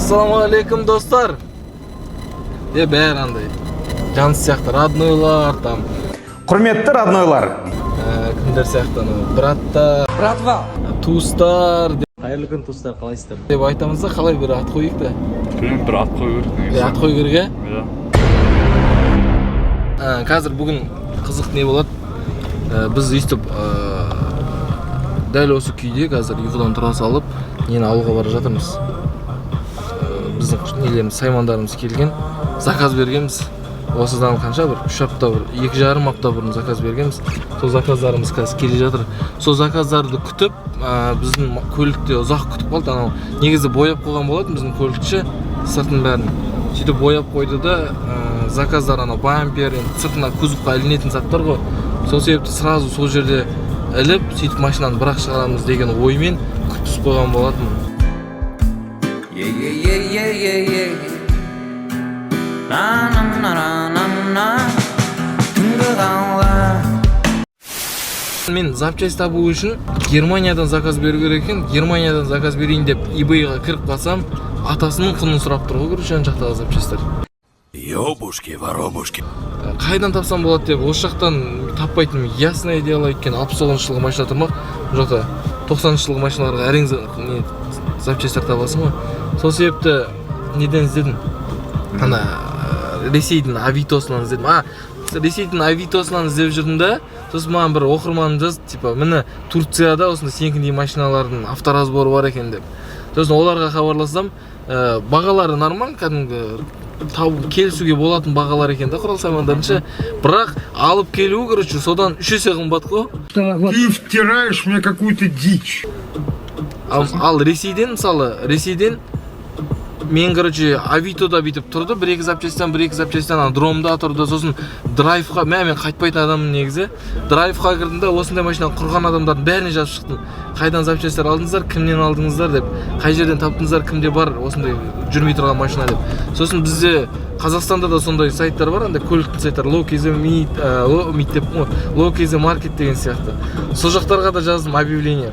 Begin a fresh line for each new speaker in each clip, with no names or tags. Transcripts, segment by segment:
Ассалаумағалейкум, достар! Е, бәрі андай жаныс сияқты, роднойлар там.
Құрметті роднойлар!
Кімдер сияқты, анау браттар,
Братва!
туыстар деп.
Қайырлы күн, туыстар, қалайсыздар?
Деп айтамыз да, қалай, бір ат қояйық та.
Білмеймін, бір ат қою керек негізі.
Е, ат қою керек, иә.
Иә.
Қазір бүгін қызық не болады? Біз өйстіп дәл осы күйде қазір ұйқыдан тұра салып, нені алуға бара жатырмыз. Біздің нелеріміз, саймандарымыз келген, заказ бергенбіз. Осыдан қанша, бір 3 апта, бір 2,5 апта бұрын заказ бергенбіз. Сол заказдарымыз қазір келе жатыр. Сол заказдарды күтіп, біздің көлікте ұзақ күтіп қалды. Анау негізі бояп қойған болатын біздің көлікті ше, сыртын бәрін сөйтіп бояп қойды да, заказдар анау бампер, енді сыртына, кузовқа ілінетін заттар ғой. Сол себепті сразу сол жерде іліп, сөйтіп машинаны бірақ шығарамыз деген оймен күтісіп қойған болатынмын.
Yeah, yeah, yeah, yeah, yeah, yeah. На, на, на, на, на, на. Түнгі қала.
Мен запчасть табу үшін Германиядан заказ беру керек екен. Германиядан заказ берейін деп eBay-ға кіріп қалсам, атасының құнын сұрап тұр ғой, короче, ана жақтағы запчастьтар.
Ёбушки-воробушки.
Қайдан тапсам болады деп, осы жақтан таппайтыным ясное дело, өйткені 69-жылғы машина тұрмақ, бұл жақта 90-жылғы машиналарға әрең не запчастьтар табасың ғой. Сол себепті неден іздедім, ана Ресейдің Авитосынан іздедім. Ресейдің Авитосынан іздеп жүрдім да, сосын маған бір оқырманым жазды, типа, міне, Турцияда осындай сенікіндей машиналардың авторазборы бар екен деп. Сосын оларға хабарлассам, бағалары нормально, кәдімгі табу, келісуге болатын бағалар екен да құрал саймандардың ше. Бірақ алып келуі, короче, содан үш есе қымбат қой.
Ты втираешь мне какую-то дичь.
Ал Ресейден, мысалы, Ресейден мен, короче, Авитода бүйтіп тұрды бір екі запчастьтан, бір екі запчастьтан, ана дромда тұрды. Сосын драйвқа, мә, мен қайтпайтын адаммын негізі, драйвқа кірдім да, осындай машинаны құрған адамдардың бәріне жазып шықтым: қайдан запчастьтар алдыңыздар, кімнен алдыңыздар деп, қай жерден таптыңыздар, кімде бар осындай жүрмей тұрған машина деп. Сосын бізде Қазақстанда да сондай сайттар бар, андай көліктің сайттары, лоу kz мит, мит деп, лоу kz маркет деген сияқты. Сол жақтарға да жаздым объявление: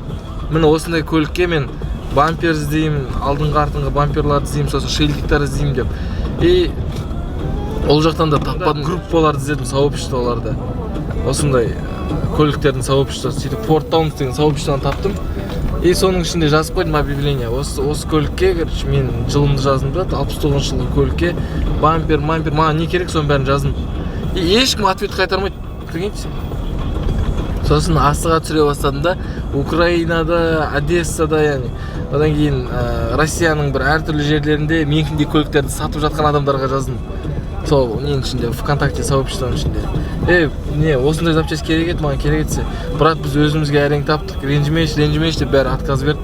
міне, осындай көлікке мен бампер іздеймін, алдыңғы, артыңғы бамперларды іздеймін, сосын шильдиктар іздеймін деп. И ол жақтан да таппадым. Группаларды іздедім, сообществоларды, осындай көліктердің сообществосы. Сөйтіп Форд Таунс деген сообществоны таптым и соның ішінде жазып қойдым объявление: осы көлікке, короче, мен жылымды жаздым да, 69-жылғы көлікке бампер мампер, маған не керек, соның бәрін жаздым. И ешкім ответ қайтармайды, прикиньте. Сосын астыға түсіре бастадым да, Украинада, Одессада, яғни одан кейін Россияның бір әртүрлі жерлерінде менікіндей көліктерді сатып жатқан адамдарға жаздым. Сол ненің ішінде, ВКонтакте сообществоның ішінде: ей, не, осындай запчасть керек еді маған, керек етсе. Брат, біз өзімізге әрең таптық, ренжімеші, ренжімеші деп бәрі отказ берді.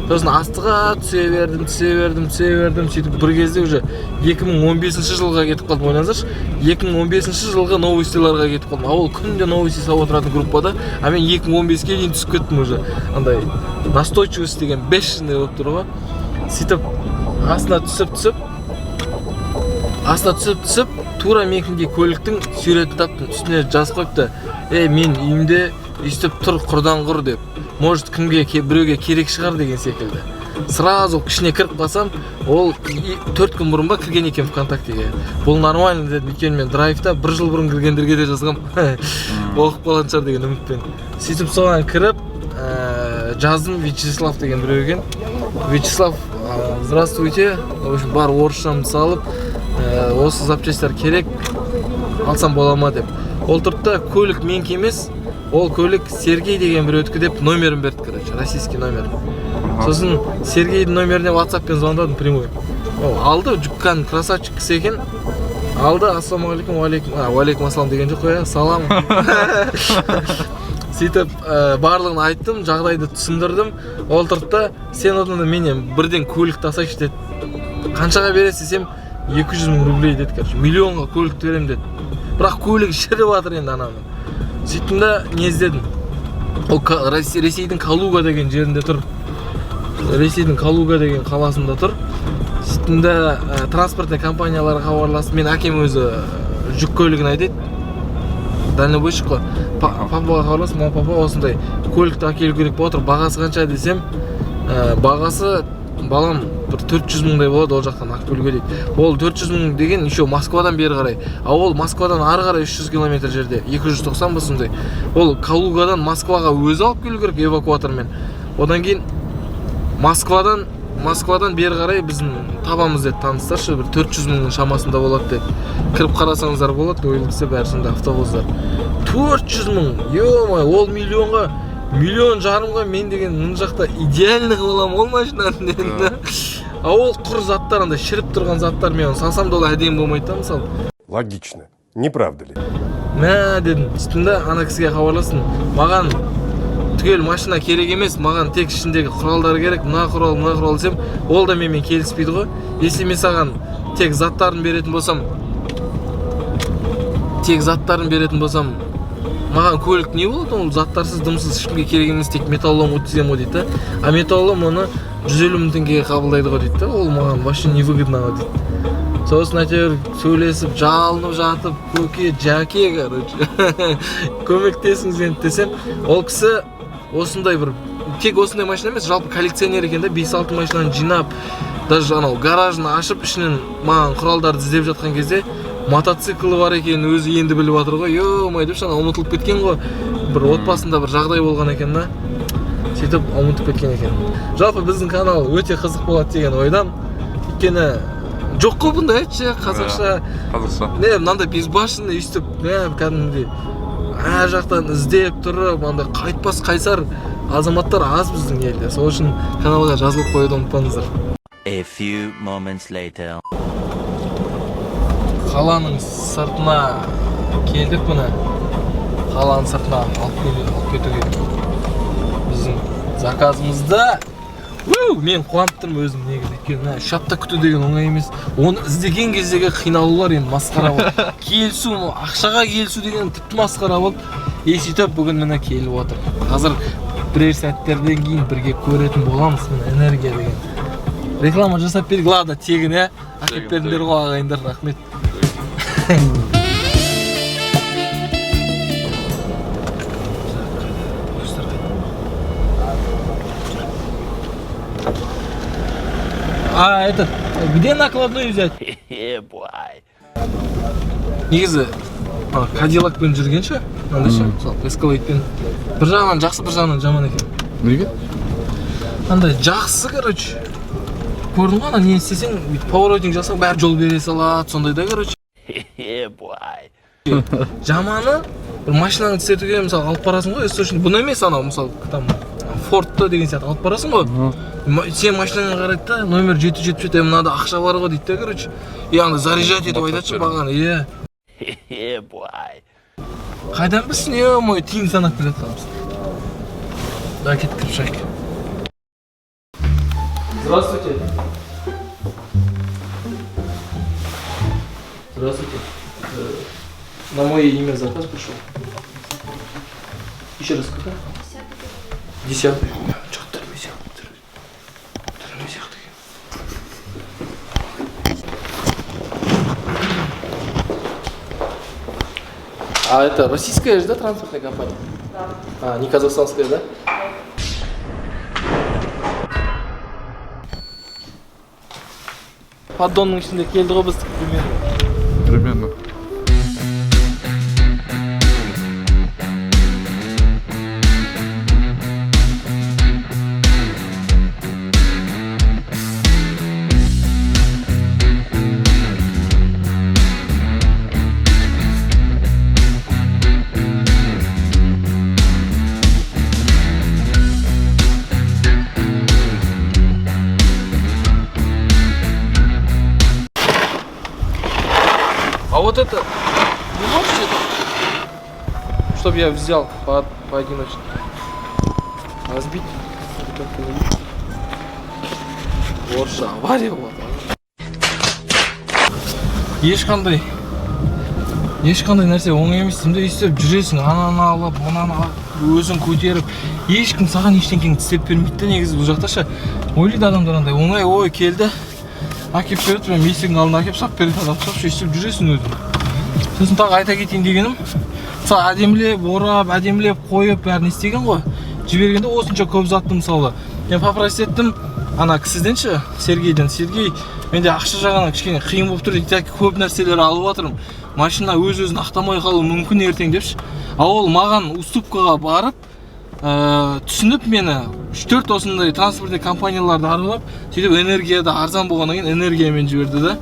Сосын астыға түсе бердім, түсе бердім, түсе бердім. Сөйтіп бір кезде уже 2015 жылға кетіп қалдым. Ойлаңыздаршы, 2015 жылғы новостиларға кетіп қалдым. А ол күнде новости салып отыратын группада, а мен 2015-ке дейін түсіп кеттім уже. Андай настойчивость деген бешеный болып тұр ғой. Сөйтіп астына түсіп түсіп, астына түсіп түсіп, тура менікіндей көліктің суретін таптым. Үстіне жазып қойыпты: ей, мен үйімде өйстіп тұр құрдан құр деп, может, кімге біреуге керек шығар деген секілді. Сразу ішіне кіріп қалсам, ол 4 күн бұрын ба кірген екен ВКонтактеге. Бұл нормально дедім, өйткені мен драйвта бір жыл бұрын кіргендерге де жазғанмын, оқып қалатын шығар деген үмітпен. Сөйтіп соған кіріп, жаздым. Вячеслав деген біреу екен. Вячеслав, здравствуйте, в общем, бар орысшамды салып, осы запчастьтар керек, алсам бола ма деп. Ол тұрды да, көлік менікі емес, ол көлік Сергей деген біреудікі деп номерін берді, короче, российский номер. Сосын Сергейдің номеріне ватсаппен звондадым прямой. Ол алды, кәдімгі красавчик кісі екен, алды: ассалаумағалейкум, уалейкум, уалейкум ассалам деген жоқ қой, иә, салам. Сөйтіп барлығын айттым, жағдайды түсіндірдім. Ол тұрды да, сен одан да менен бірден көлік тасайшы деді. Қаншаға бересіз десем, 200 мың рублей деді. Короче, миллионға көлік беремін деді, бірақ көлік шіріп жатыр енді ананың. Сөйттім да, не іздедім, ол Ресейдің Калуга деген жерінде тұр, Ресейдің Калуга деген қаласында тұр. Сөйттім да, транспортный компанияларға хабарластым. Мен әкем өзі жүк көлігін айдайды, дальнобойщик қой. Папаға хабарластым: мама, папа, осындай көлікті әкелу керек болып отыр, бағасы қанша десем, бағасы Балам, бір 400 мыңдай болады ол жақтан Ақкөлге дейді. Ол 400 мың деген еще Москвадан бері қарай, а ол Москвадан ары қарай 300 километр жерде, 290 ба сондай. Ол Калугадан Москваға өзі алып келу керек эвакуатормен. Одан кейін Москвадан бері қарай біздің табамыз деді таныстаршы, бір 400 мыңның шамасында болады деді. Кіріп қарасаңыздар болады, OLX-те бәрі сондай автовоздар. 400 мың, ё-моё, ол миллионға, миллион жарымға мен деген мына жақта идеальный қылып аламын ол машинаны дедім да. А ол құр заттар, андай шіріп тұрған заттар, мен оны салсам да ол әдемі болмайды да мысалы.
Логично. Не правда ли?
Мә дедім, сөйттім да ана кісіге хабарластым. Маған түгел машина керек емес, маған тек ішіндегі құралдар керек, мына құрал, мына құрал десем, ол да менімен келіспейді ғой. Если мен саған тек заттарын беретін болсам, тек заттарын беретін болсам, маған көлік не болады? Ол заттарсыз, дымсыз ешкімге керек емес, тек металлолом өткіземін ғой дейді да. А металлолом оны 150 мың теңгеге қабылдайды ғой дейді да. Ол маған вообще невыгодно ғой дейді. Сосын әйтеуір сөйлесіп, жалынып жатып, көке, жәке, короче, көмектесіңіз енді десем, ол кісі осындай бір, тек осындай машина емес, жалпы коллекционер екен да, 5-6 машинаны жинап, даже анау гаражын ашып, ішінен маған құралдарды іздеп жатқан кезде мотоциклі бар екенін өзі енді біліп жатыр ғой. Ё-моё деп, ана ұмытылып кеткен ғой, бір отбасында бір жағдай болған екен да, сөйтіп ұмытып кеткен екен. Жалпы біздің канал өте қызық болады деген ойдамын, өйткені жоқ қой бұндай ше қазақша.
Қазақша.
Не мынандай безбашенный өйстіп, мә, кәдімгідей әр жақтан іздеп тұрып, андай қайтпас қайсар азаматтар аз біздің елде. Сол үшін каналға жазылып қоюды ұмытпаңыздар.
A few moments later.
Қаланың сыртына келдік, міне, қаланың сыртына алып кетуге біздің заказымызды. Уу, мен қуанып тұрмын өзім негізі, өйткені мына 3 апта күту деген оңай емес. Оны іздеген кездегі қиналулар енді масқара болды. Келісу, ақшаға келісу деген тіпті масқара болды. И сөйтіп бүгін міне келіп отыр. Қазір бірер сәттерден кейін бірге көретін боламыз. Міне, энергия деген реклама жасап бердік, ладно, тегін, иә, әкеліп бердіңдер ғой, ағайындар, рахмет. Пойыздар қайда? А этот, где накладную взять? Негізі ана Кадиллакпен жүргенше, мынандай ше, мысалы, Эскалейтпен бір жағынан жақсы, бір жағынан жаман екен.
Неге?
Андай жақсы, короче, көрдің ғой, ана не істесең, бүйтіп поворотник жасаң, бәрі жол бере салады сондай да, короче. Жаманы, бір машинаңды істетуге мысалы алып барасың ғой СТО, бұны емес, анау мысалы там Фордты деген сияқты алып барасың ғой. Сен машинаңа қарайды да, номер 777, мынада ақша бар ғой дейді да, короче, и ана заряжать етіп айтады ше бағаны, иә, қайдан білсін, ё-моё, тиын санап келе жатқанбыз да. Кеттік, кіріп шығайық. Здравствуйте. Здравствуйте. На мое имя заказ пришел. Еще раз, какая? 10-й. Жоқ, түрме сияқты, түрме сияқты екен. А это российская же, да, транспортная компания? Да. А, не казахстанская, да? Поддонның ішінде келді ғой біздікі примерно.
Примерно.
А вот это не можете, чтобы я взял поодиночке? Разбить? Как-то не видно. Орысша авария болады. Ешқандай нәрсе оңай емес деймін да, өйстіп жүресің, ананы алып, мынаны алып, өзің көтеріп, ешкім саған ештеңкеңді істеп бермейді да негізі бұл жақта ше. Ойлайды адамдар андай оңай, ой, келді, әкеліп береді, прям есігінің алдына әкеліп сап береді адам ұқсап, өйстіп жүресің өзің. Сосын тағы айта кетейін дегенім, мысалы, әдемілеп орап, әдемілеп қойып, бәрін істеген ғой. Жібергенде осынша көп затты, мысалы, мен попросить еттім, Ана кісіден ше, Сергейден. «Сергей, менде ақша жағынан кішкене қиын болып тұр, и так көп нәрселер алып жатырмын, машина өз өзін ақтамай қалуы мүмкін ертең», — депші. А ол маған уступкаға барып, түсініп мені, үш төрт осындай транспортный компанияларды аралап, сөйтіп энергияда арзан болғаннан кейін энергиямен жіберді да.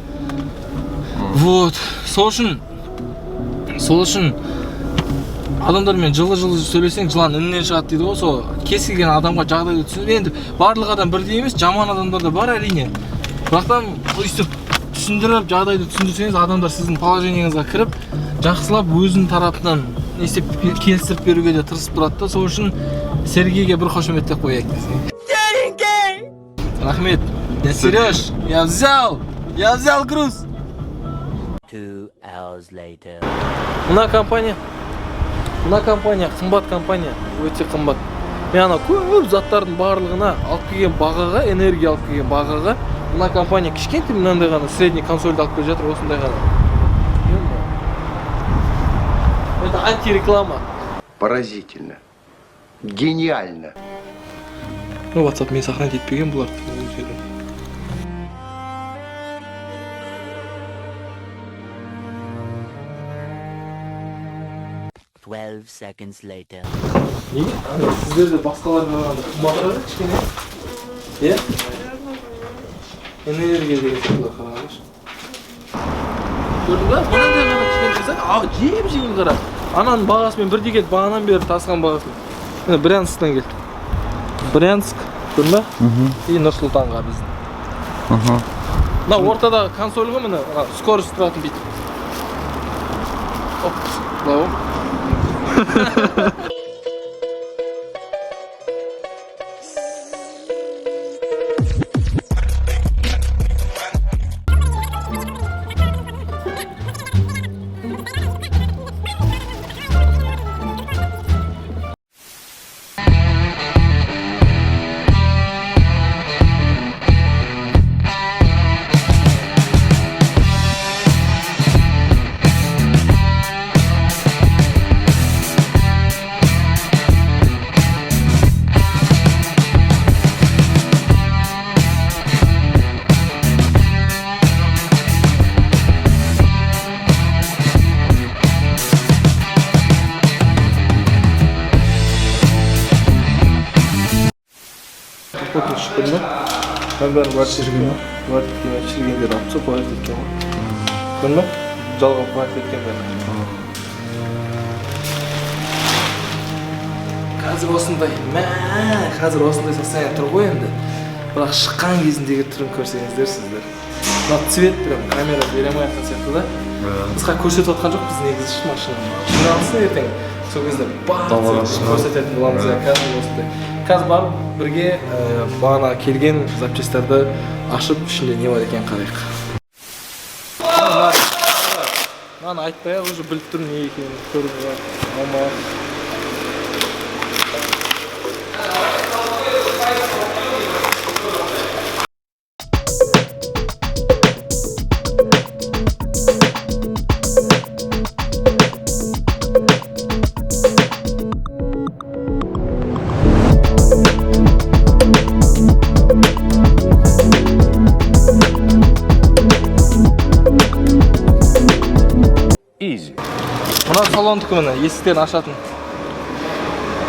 Вот сол үшін адамдармен жылы жылы сөйлесең, жылан інінен шығады дейді ғой. Сол кез келген адамға жағдайды түсініп, енді барлық адам бірдей емес, жаман адамдар да бар, әрине, бірақтан өйстіп түсіндіріп, жағдайды түсіндірсеңіз, адамдар сіздің положениеңізға кіріп, жақсылап өзінің тарапынан не істеп, келістіріп беруге де тырысып тұрады да. Сол үшін Сергейге бір қошеметтеп қояйық десең. Рахмет, Сереж, я взял груз.
2 hours later.
Мына компания қымбат компания, өте қымбат. Мен ана көп заттардың барлығына алып келген бағаға, энергия алып келген бағаға, мына компания кішкентай мынандай ғана средний консольді алып келе жатыр, осындай ғана. Ё-моё. Это антиреклама.
Поразительно. Гениально.
Ну, WhatsApp мен сохранить етпеген бұлар өздері.
12 seconds later.
Неге ана сіздерде басқаларға қарағанда қымбатырақ кішкене, иә? Энергия деген сияқты, қараңдаршы, көрдің ба? Мынандай ғана кішкентай зат, а жеп жеңіл қара, ананың бағасымен бірдей келді, бағанадан бері тасыған бағасымен. Міне, Брянсктан келді, Брянск, көрдің ба? И Нұр Сұлтанға біздің мына ортадағы консоль ғой, міне, ана скорость тұратын, бүйтіп, оп, былай ғой. Капотын шыққан ба? Мына бәрін бар, шіріген ба? Бар еткен, шірігендер алып тастап, былай еткен ғой, көрдің ба? Жалған былай еткен бәрін. Қазір осындай, мә, қазір осындай состояние тұр ғой енді, бірақ шыққан кезіндегі түрін көрсеңіздер сіздер. Мына цвет прям камера бере алмай жатқан сияқты да. Біз қазір көрсетіп жатқан жоқпыз негізі ше. Машинаны жиналсын ертең, сол кезде бат көрсететін боламыз, иә. Қазір осындай, қазір барып бірге бағана келген запчастьтарды ашып, ішінде не бар екенін қарайық. Мынаны айтпай ақ уже біліп тұрмын не екенін, көріп алма.
Изи.
Мына салондікі, міне, есіктерін ашатын.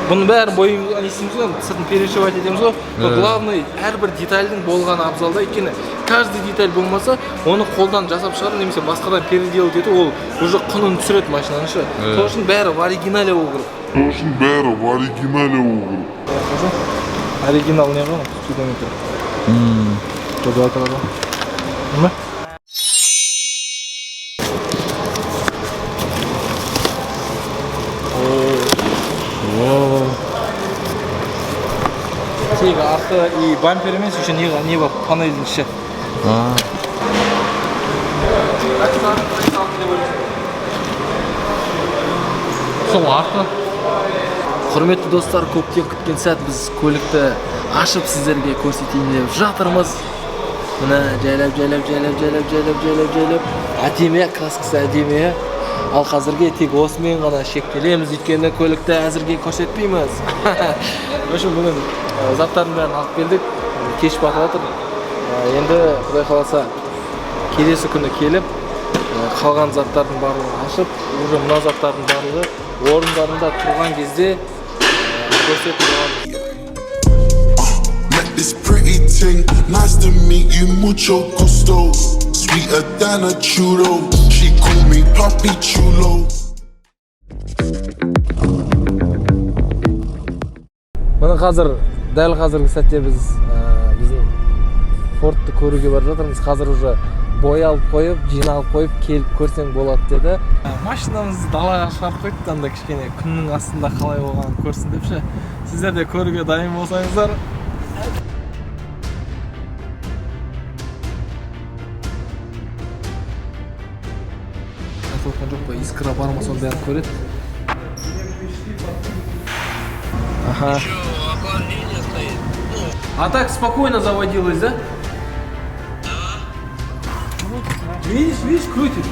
Бұның бәрін бояймыз, не істейміз ғой енді, сыртын перешивать етеміз ғой. Но главный, әрбір детальдің болғаны абзал да, өйткені каждый деталь болмаса, оны қолдан жасап шығару немесе басқадан переделать ету, ол уже құнын түсіреді машинаның ше. Сол үшін бәрі в оригинале болу керек.
Сол үшін бәрі в оригинале болу керек.
Оригинал не ғой, спидометр жазып отырады ғой. Неме? О. Тек арты и бампер емес, еще не бар, панельдің іші. Қанша сағат алды деп ойлайсың? Сол арты. Құрметті достар, көптен күткен сәт, біз көлікті ашып сіздерге көрсетейін деп жатырмыз. Міне, жайлап, жайлап, жайлап, жайлап, жайлап, жайлап, жайлап. Әдемі, краскасы әдемі. Ал қазірге тек осымен ғана шектелеміз, өйткені көлікті әзірге көрсетпейміз. В общем, бүгін заттардың бәрін алып келдік. Кеш батып жатыр. Енді құдай қаласа, келесі күні келіп, қалған заттардың барлығын ашып, уже мына заттардың барлығы орындарында тұрған кезде көрсететін боламыз.
Met this pretty thing, nice to meet you, mucho gusto. Sweeter than a churro, she call me Papi Chulo.
Міне, қазір, дәл қазіргі сәтте біз біздің Фордты көруге бара жатырмыз. Қазір уже боялып қойып, жиналып қойып, келіп көрсең болады деді. Машинамызды далаға шығарып қойдық, анда кішкене күннің астында қалай болғанын көрсін деп ше. Сіздер де көруге дайын болсаңыздар. Айтып отқан жоқ па, искра бар ма, соның бәрін көреді. Аха. А так спокойно заводилась, да? Видишь, видишь, крутит.